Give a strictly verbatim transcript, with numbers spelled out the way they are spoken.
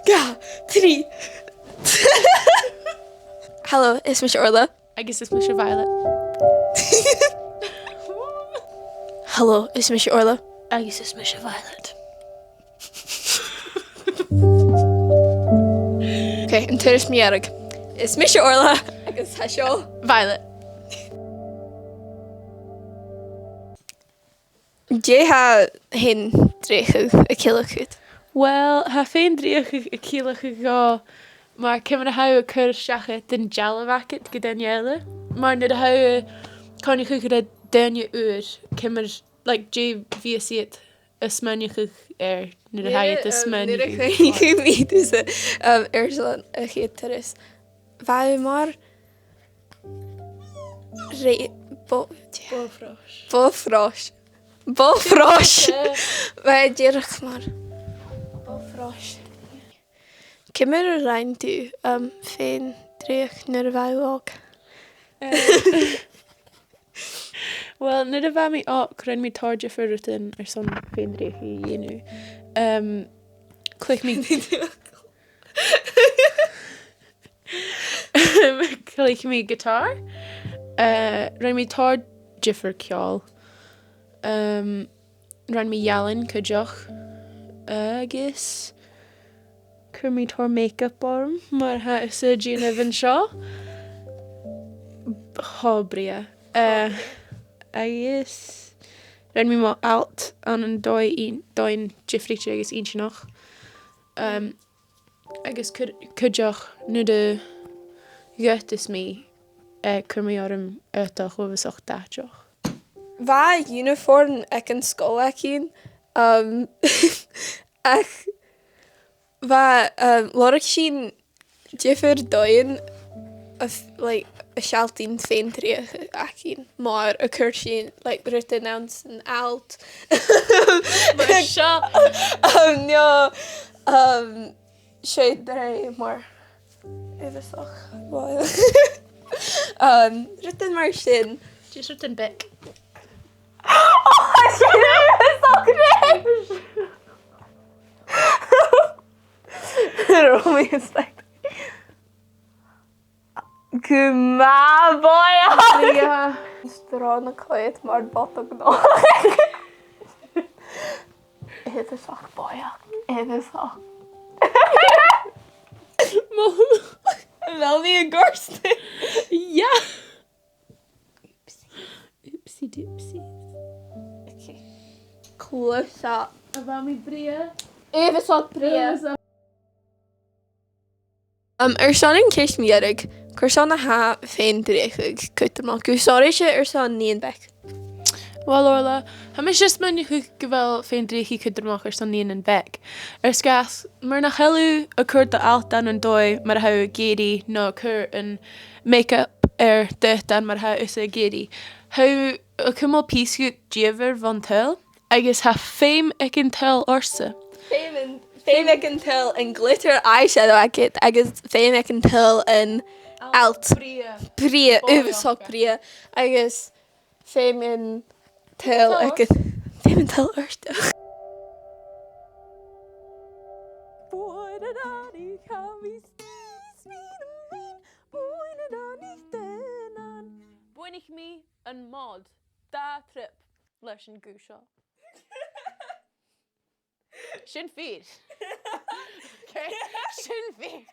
Dhà, trì. Hello, is mise Orla. Agus is mise Violet. Hello, is mise Orla. Agus is mise Violet. Ok, an turas mu dheireadh. Is mise Orla. Agus tha seo Violet. Dè tha fèin-dreuchd a' ciallachadh? Well, tha fèin-dreuchd a' ciallachadh dhomh mar ciamar a tha thu a' cur seachad an dealbh agad gu daoine eile. Mar nuair a tha thu a' coinneachadh ri daoine ùra, ciamar, like, dè bhios iad a' smaoineachadh air nuair a tha iad a' smaoineachadh? Nuair a choinnichidh mi thusa, um, airson a' chiad turas. Bha e mar rè-, bò-, bò-frois. Bò-frois. Bò-frois. Eh. Bha e dìreach mar bò-frois. Ciamar a rinn thu, um, fèin-dreuchd nuair a bha thu òg? Eh. Well, nuair a bha mi òg, rinn mi tòrr diofar rudan airson fèin-dreuchd a dhèanamh. Um, chluich mi Chluich mi guitar. Eh, rinn mi tòrr diofar cheòl. Um, rinn mi ealain cuideachd. Agus chuir mi tòrr makeup orm, mar a tha thusa a' dèanamh an seo. Cho brèagha. Eh, agus rinn mi mo fhalt ann an dòigh, dòigh diofraichte agus inntinneach. Um, Agus cuid-, cuideachd nuair a ghoideas mi, eh, chuir mi orm aodach uabhasach dathach. Bha uniform aig an sgoil againn, um, ach bha, um, lorg sinn diofar dhòighean a' f-, like, a' sealltainn fèin-dreuchd againn, mar a' cur sinn, like, rudan anns an fhalt. Mar seo. Um, no, um, 'S e dreuchd mar uabhasach. Um, rudan mar sin. Just rudan beag. Oh, sin uabhasach dreuchd! Romeo Spector. Gu math bòidheach! Yeah. Sròn a' coimhead mar bodach no. Uabhasach bòidheach. Uabhasach. Mo. Bheil mi a' gàireachdainn? Yeah. Oopsie. Oopsie doopsies. Okay. Close up. A bheil mi brèagha? Uabhasach brèagha. Uabhasach. Um, airson an ceist mu dheireadh, carson a tha fèin-dreuchd cudromach, gu sònraichte airson nighean beag? Well, Orla, tha mise a' smaoineachadh gu bheil fèin-dreuchd cudromach airson nigheanan beag. Air sgàth, mura h-eil thu a' cur do fhalt ann an dòigh mar a tha thu ag iarraidh, no a' cur an makeup air d' aodann mar a tha thusa ag iarraidh, tha thu a' cumail pìos dhiubh bhon t-saoghal. Agus tha feum aig an t-saoghal ortsa. Feum an, feum aig an t-saoghal an glitter eyeshadow agad, agus feum aig an t-saoghal an fhalt. Brèagha. Brèagha, uabhasach brèagha. Agus feum an t-saoghal aig an, feum an t-saoghal ortsa. Buinidh mi am Mòd dà trip leis an ghuth seo. Sin fìor. Okay? Sin fìor.